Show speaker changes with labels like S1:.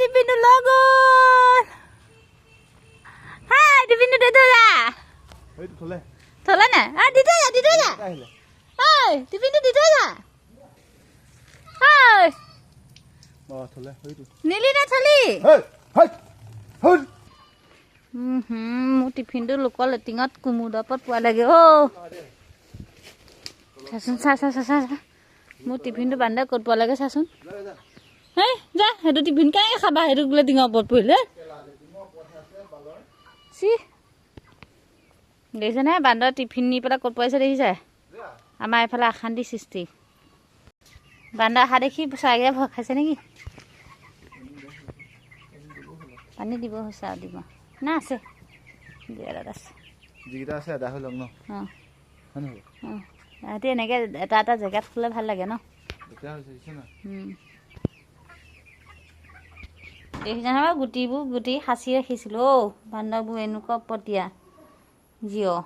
S1: টিফিনটো লৈ গ'ল। হাই, টিফিনটো দি থৈ যা।
S2: সেইটো থলে।
S1: থলে নাই? দি থৈ যা, দি থৈ যা।
S2: আহিলে।
S1: ঐ, টিফিনটো দি থৈ যা। ঐ।
S2: অ, থলে সেইটো।
S1: নিলি নে থলি?
S2: হেই হেই হেই।
S1: মোৰ টিফিনটো লোকৰ লেট্ৰিঙত কুমুদৰ ওপৰত পোৱা লাগে। অ', চাচোন, চা চা চা চা চা, মোৰ টিফিনটো বান্দৰে ক'ত পোৱা লাগে চাচোন। হেই যা, সেইটো টিফিন কেনেকৈ খাবা? সেইটো বোলে টিঙৰ ওপৰত পৰিলে। চি, দেখিছেনে, বান্দৰ টিফিন নি পেলাই ক'ত পৰিছে দেখিছে? আমাৰ এইফালে অশান্তি সৃষ্টি। বান্দৰ অহা দেখি চৰাইকেইটা ভয় খাইছে নেকি? পানী দিব হৈছে আৰু দিব না, আছে দুই এটাত আছে।
S2: যিকেইটা আছে এটা হৈ লওক ন।
S1: অঁ।
S2: হয় নহয়?
S1: অঁ, ৰাতি এনেকৈ এটা এটা জেগাত শুলে ভাল লাগে ন?
S2: লেতেৰা হৈছে, দেখিছ নাই?
S1: দেখিছে নহয় বাৰু, গুটিবোৰ গুটি সাঁচি ৰাখিছিলোঁ। অ' বান্দৰবোৰ এনেকুৱা পতীয়া জিঅ'।